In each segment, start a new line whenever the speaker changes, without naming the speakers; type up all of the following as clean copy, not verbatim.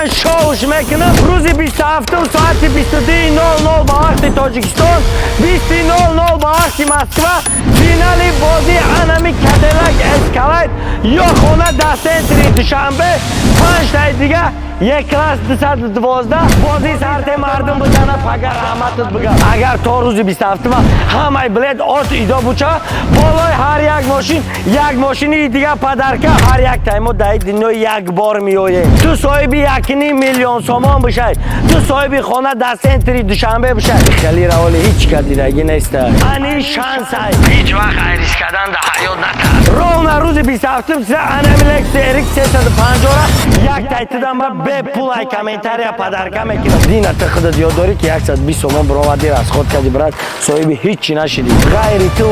Меган, шоуш мекунам. Рӯзи 27 соати 22:00 ба вақти Тоҷикистон, 20:00 ба вақти Москва, финали бозии анами Кадиллак Эскалейд ё хона дар центри Душанбе, панҷтаи дига Е-класс 212. Бозии сарте мардум бизана, пага раҳматат бига. Агар то рӯзи 27 ҳамаи билет от идо буча, болои ҳар як мошин як мошини дига подарка. Ҳар як таймо дар дунё як бор меоем. Ту соҳиби 1,5 миллион сомон бишай, ту соҳиби хона дар центри Душанбе бишай. Хеле раволи ҳеҷ ка дидагӣ неста. Ани шансай, ҳеҷ вақт ай риск кардан дар ҳаёт натарс. Ровно рӯзи 27 числа анами Lexus RX 350 як тайтидам ба бепул ай комментария подарка мекунам. Дина ты худат ёд дорӣ, ки 120 сомон бироварди, расход кардӣ, брат, соҳиби ҳеҷ чӣ нашидӣ. Ғайри ту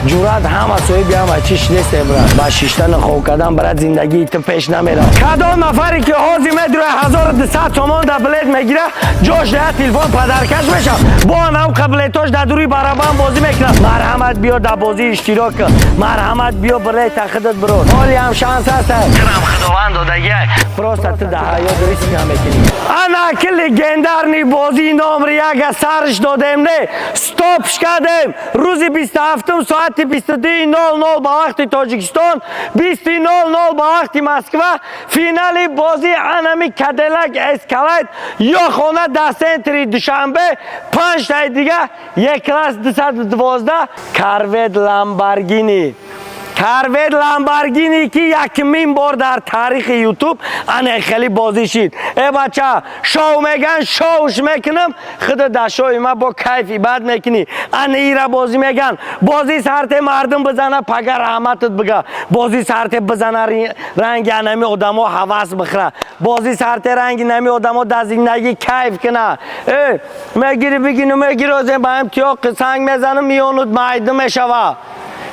ҷуръат ҳама соҳиби ҳама чӣ шидесте, брат. Ба шиштану хоб кардан, брат, зиндагии ту пеш намерав. Кадом нафаре ки ҳозир медрои 1200 сомон да билет мегира, ҷош да телефон подаркаш мешав. Бо анам билетош дар дури барабан бозӣ мекунам. Марҳамат, биё, дар бозӣ иштирок кун. Марҳамат, биё, билета худат бирор. Ҳоли ҳам шанс ҳаст. Тирам Худованд додагиай, просто ту дар ҳаёт риск намекунӣ. Ана ки легендарный бозии номри яка сарш додем, не стопш кардем. Рӯзи 27 соати 22:00 ба вақти Тоҷикистон, 20:00 ба вақти Москва, финали бозии анами Кадиллак Эскалейд ё хона дар центри Душанбе, панҷтаи дига Е-класс 212, Корвет Ламборгини. Корвет Ламборгини, ки якумин бор дар таърихи Ютуб ане хеле бозӣ шид. Э бача, шоу меган, шоуш мекунам. Худа дар шоуи ма бо кайфи бад мекунӣ. Ане ира бозӣ меган. Бозӣ сарте мардум бизана, пага раҳматат бига. Бозӣ сарте бизана, ранги анами одамо ҳавас бихӯра. Бозӣ сарте ранги нами одамо дар зиндагӣ кайф куна. Э мегири, бигину мегири, озем ба ҳам тиёқи санг мезанам, миёнут майду мешава.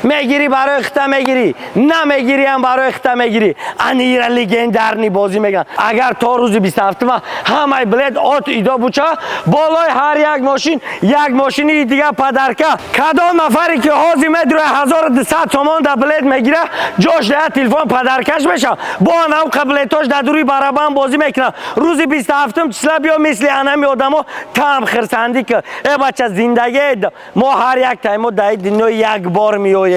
Мегирӣ, барои хита мегирӣ, намегирӣ ҳам барои хита мегирӣ. Анира легендарный бозӣ меган. Агар то рӯзи 27 ҳамаи билет от идо буча, болои ҳар як мошин як мошини дига подарка. Кадом нафаре ки ҳозир медрои 1200 сомон да билет мегира, ҷош да телефон подаркаш мешав. Бо анам билетош дар дури барабан бозӣ мекунам. Рӯзи 27 числа биё, мисли анами одамо там хирсандӣ ки. Э бача, зиндагӣ мо ҳар як таймо дар дунё як бор меоем.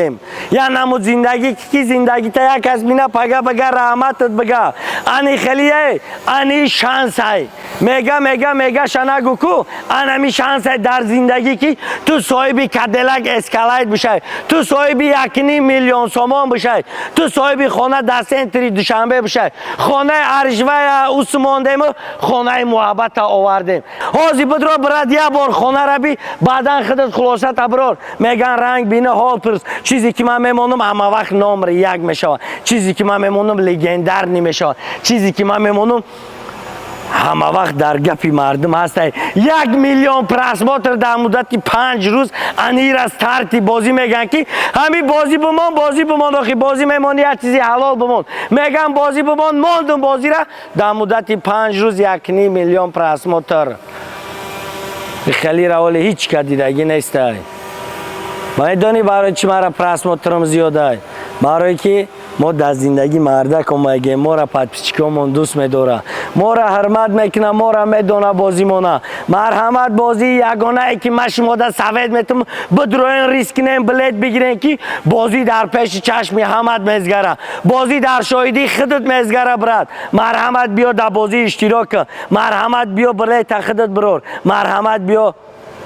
Я намуд зиндагӣ, ки зиндагита як кас бина, пага бага раҳматат бига. Ани хелие, ани шансай. Мега, мега, мега, шанагу ку анами шансай дар зиндагӣ, ки ту соҳиби Кадиллак Эскалайд бишай, ту соҳиби 1,5 миллион сомон бишай, ту соҳиби хона дар центри Душанбе бишай. Хонаи аришвая усмондему хонаи муҳаббата овардем. Ҳозир бидро, брат, як бор хона раби, баъдан худат хулосата бирор. Меган, ранг бина, ҳол пурс. Чизе ки ман мемонам, ҳама вақт номри як мешавад. Чизе ки ман мемонам, легендарный мешавад. Чизе ки ман мемонам, ҳама вақт дар гапи мардум ҳастай. 1 миллион просмотр дар муддати 5 рӯз. Анира старти бозӣ меган, ки ҳами бозӣ бимон, бозӣ бимон. Охи бозӣ мемон, як чизи ҳалол бимон. Меган, бозӣ бимон, мондум бозира. Дар муддати 5 рӯз 1,5 миллион просмотр. Хеле раволи ҳеҷ ка дидагӣ нестай. Медонӣ, барои чӣ мара просмотрам зиёдай? Барое ки мо дар зиндагӣ мардак омадагем. Мора подписчикомон дӯст медора, мора ҳурмат мекуна, мора медона бозимона. Марҳамат, бозии ягонае ки ман шумода совет метум, бидроен, риск кинем, билет бигирен, ки бозӣ дар пеши чашми ҳамат мезгара, бозӣ дар шоҳидии худат мезгара. Брат, марҳамат, биё, дар бозӣ иштирок кун. Марҳамат, биё, билета худат бирор. Марҳамат, биё,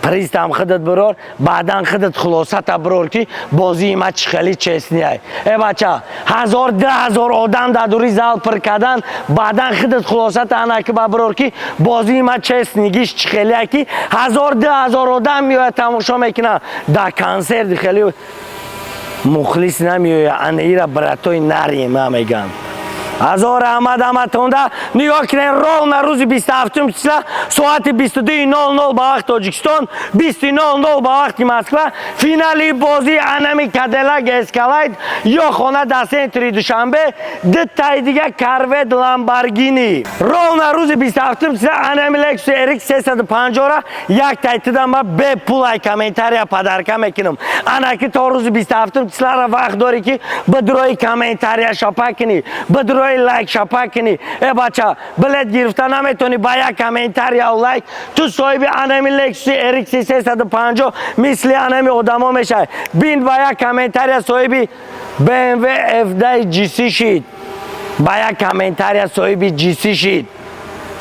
призтам худат бирор. Баъдан худат хулосата бирор, ки бозии ма чӣ хеле честный ай. Э бача, ҳазор, 2000 одам дар дури зал пир кардан, баъдан худат хулосата анаки ба бирор, ки бозии ма честныйгиш чӣ хеле ай, ки ҳазор, 2000 одам меояд, тамошо мекунад. Дар консерти хеле мухлис намеояд. Анаира братои нарем мегӯям. Ҳазор раҳмат ҳаматонда. Нигоҳ кунед, ровно рӯзи 27 числа соати 22:00 ба вақти Тоҷикистон, 20:00 ба вақти Москва, финали бозии анами Кадиллак Эскалайд ё хона дар центри Душанбе, дутаи дига Корвет Ламборгини. Ровно рӯзи 27 числа анами Lexus RX 350 як тайтидам ба бепул ай комментария подарка мекунам. Анаки то рӯзи 27 числара вақт дорӣ, ки бидрои, комментария шапа кунӣ, бидрои. Бидрои, лайк шапак кунӣ. Э бача, билет гирифта наметонӣ, ба як комментария лайк ту соҳиби анами Лексуси RX 350 мисли анами одамо мешавӣ. Бин, ба як комментария соҳиби BMW F10 GC шид, ба як комментария соҳиби GC шид.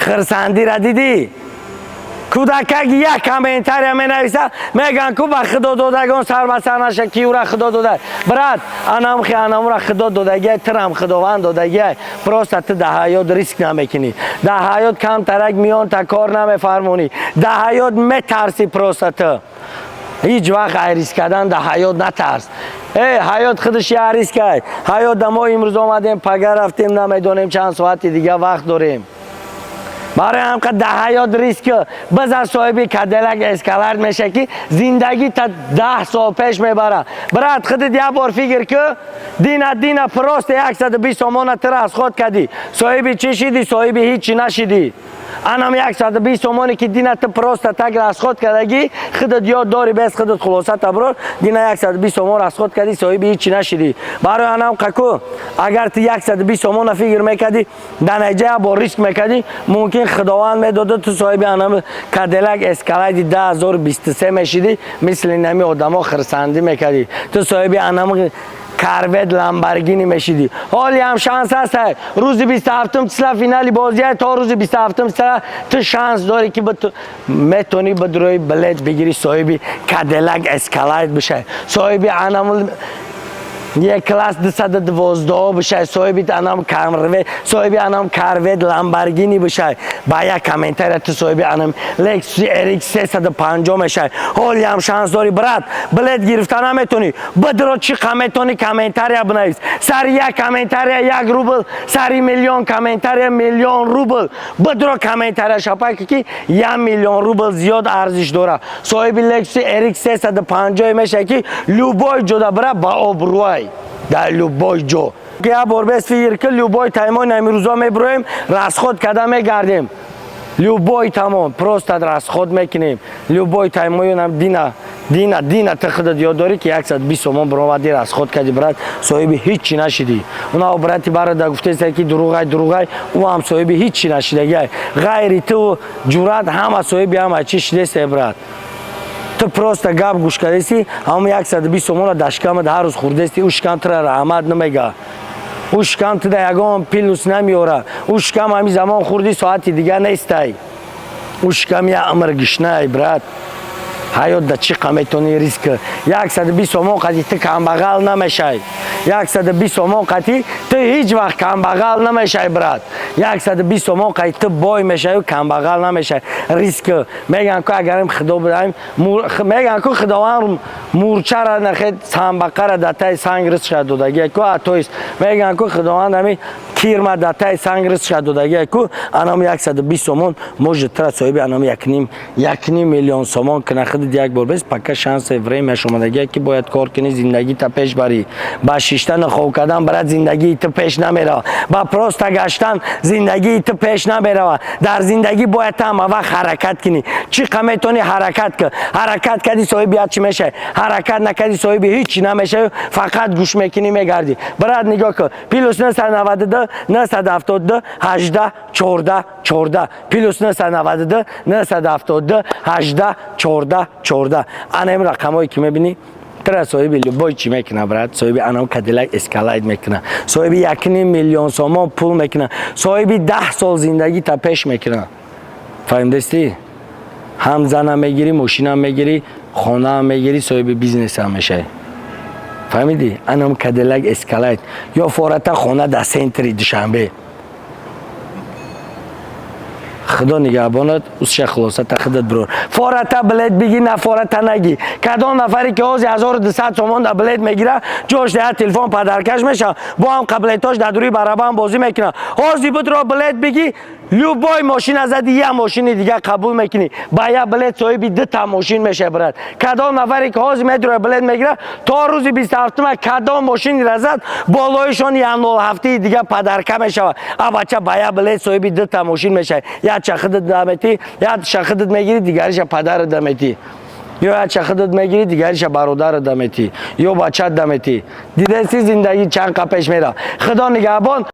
Хирсандира дидӣ? Кӯдакак як комментария менависа, меган ку ба худо додагон сар ба сар наша, ки ура худо дода. Брат, анамхи анамура худо додагиай, тирам худованд додагиай. Просто ту дар ҳаёт риск намекунӣ, дар ҳаёт камтарак миёнта кор намефармонӣ, дар ҳаёт метарсӣ. Просто ту ҳеҷ вақт ай риск кардан дар ҳаёт натарс. Э ҳаёт худаш як рискай. Ҳаёт да мо имрӯз омадем, пага рафтем, намедонем чанд соати дига вақт дорем. Барои ҳамқа дар ҳаёт риск бизан, соҳиби Кадиллак Эскалейд меша, ки зиндагӣ та 10 сол пеш мебара. Брат, худат як бор фикр ку. Дина дина просто 120 сомона ту расход кардӣ, соҳиби чӣ шидӣ? Соҳиби ҳичи нашидӣ. Анам 120 сомоне ки дина ту просто так расход кардагӣ, худат ёд дорӣ, без худат хулоса таброр. Дина 120 сомон расход кардӣ, соҳиби ҳичи нашидӣ. Барои анам қаку агар ту 120 сомона фикр мекардӣ, дар наҷа як бор риск мекардӣ, мумкин худованд медода, ту соҳиби анам Кадиллак Эскалайди 2023 мешидӣ, мисли нами одамо хирсандӣ мекардӣ, ту соҳиби анам Корвет, Ламборгини мешидӣ. Ҳоли ҳам шанс ҳаст. Рӯзи 27 числа финали бозия. То рӯзи 27 числа ту шанс дорӣ, ки метавонӣ бидрои, билет бигирӣ, соҳиби Кадиллак Эскалайд бишавӣ, соҳиби анам Е-класс 212 бишай, соҳиби анам Корвет, соҳиби анам Корвет, Ламборгини бишай. Ба як комментария ту соҳиби анам Lexus RX 350 мешай. Ҳоли ҳам шанс дорӣ, брат. Билет гирифта наметонӣ, бидро, чӣ қа метонӣ комментария бинавис. Сари як комментария 1 рубл, сари миллион комментария миллион рубл. Бидро, комментария шапаки, ки 1 миллион рубл зиёд арзиш дора. Соҳиби Lexus RX 350 мешай, ки любой ҷода бира, ба обрӯай дар любой ҷо. Як бор бес фикр ки любой таймон амирӯзо мебироем, расход карда мегардем. Любой тамон просто расход мекунем. Любой таймоёнам дина дина дина ты худат ёд дорӣ, ки 120 сомон баромадӣ, расход кардӣ, брат, соҳиби ҳиччи нашидӣ. Уна брати барада гуфтеста, ки дуруғай, дуруғай, ӯ ҳам соҳиби ҳиччи нашидагиай. Ғайри ту ҷуръат ҳама соҳиби ҳама чӣ шидесте, брат. Ту просто гап гӯш кардеси, ҳамон 120 сомона дар шикамат ҳар рӯз хӯрдести, ӯ шикам тура раҳмат намега, ӯ шикам туда ягон плюс намеёра. Ӯ шикам ҳамин замон хӯрди, соати дига нестай. Ӯ шикам як амр гишнай, брат. Ҳаёт да чӣ қа метавонӣ риск? 120 сомон қати ту камбағал намешай. 120 сомон қати ту ҳеҷ вақт камбағал намешай, брат. 120 сомон қати ту бой мешаю, камбағал намешай. Риск меган ку, агарим худо будаем, меган ку, худованд мурчара нахед, самбақара дар таи санг ризқша додагия ку. То есть меган ку, худованд ҳами кирма дар таи санг ризқша додагия ку. Анам 120 сомон может тра соҳиби анам 1,5 миллион сомон кина. Худат як бор бес, пока шансе, времяш омадагия, ки бояд кор кунӣ, зиндагита пеш барӣ. Ба шиштану хоб кардан, брат, зиндагии ту пеш намерава. Ба просто гаштан зиндагии ту пеш намерава. Дар зиндагӣ бояд ҳама вақт ҳаракат кунӣ. Чӣ қа метавонӣ ҳаракат кун. Ҳаракат кардӣ, соҳиби як чӣ мешавӣ. Ҳаракат накардӣ, соҳиби ҳеҷ намешавӣ, фақат гӯш мекунӣ, мегардӣ. Брат, нигоҳ кун: +992 972 18 14 14, +992 972 18 14 14. Ана ин рақамҳое ки мебинӣ, тра соҳиби любой чӣ мекуна, брат. Соҳиби анам Кадиллак Эскалайд мекуна, соҳиби 1,5 миллион сомон пул мекуна, соҳиби 10 сол зиндагӣ та пеш мекуна. Фаҳмидастӣ? Ҳам занам мегирӣ, мошинам мегирӣ, хонаам мегирӣ, соҳиби бизнесам мешавӣ. Фаҳмидӣ? Анам Кадиллак Эскалайд ё фората хона дар центри Душанбе. Худо нигаҳбонат. Усша хулоса та худат бирор. Фората билет биги, на фората наги. Кадом нафаре ки ҳози 1200 сомон да билет мегира, ҷош да телефон падаркаш мешава, бо ҳам қаблетош дар дури барабан бозӣ мекунад. Ҳози будро, билет биги, любой мошина зади, як мошини дига қабул мекунӣ. Ба як билет соҳиби дута мошин мешавӣ, брат. Кадом нафаре ки ҳозир медура, билет мегира, то рӯзи 27-ума кадом мошинира зад, болоишон як нолҳафтии дига падарка мешавад. А бача, ба як билет соҳиби дута мошин мешавӣ. Якча худат даметӣ, якча худат мегирӣ, дигариша падарат даметӣ, ё якча худат мегирӣ, дигариша бародарат даметӣ, ё бачат даметӣ. Дидеси, зиндагӣ чанд қа пеш мера. Худо нигаҳбон.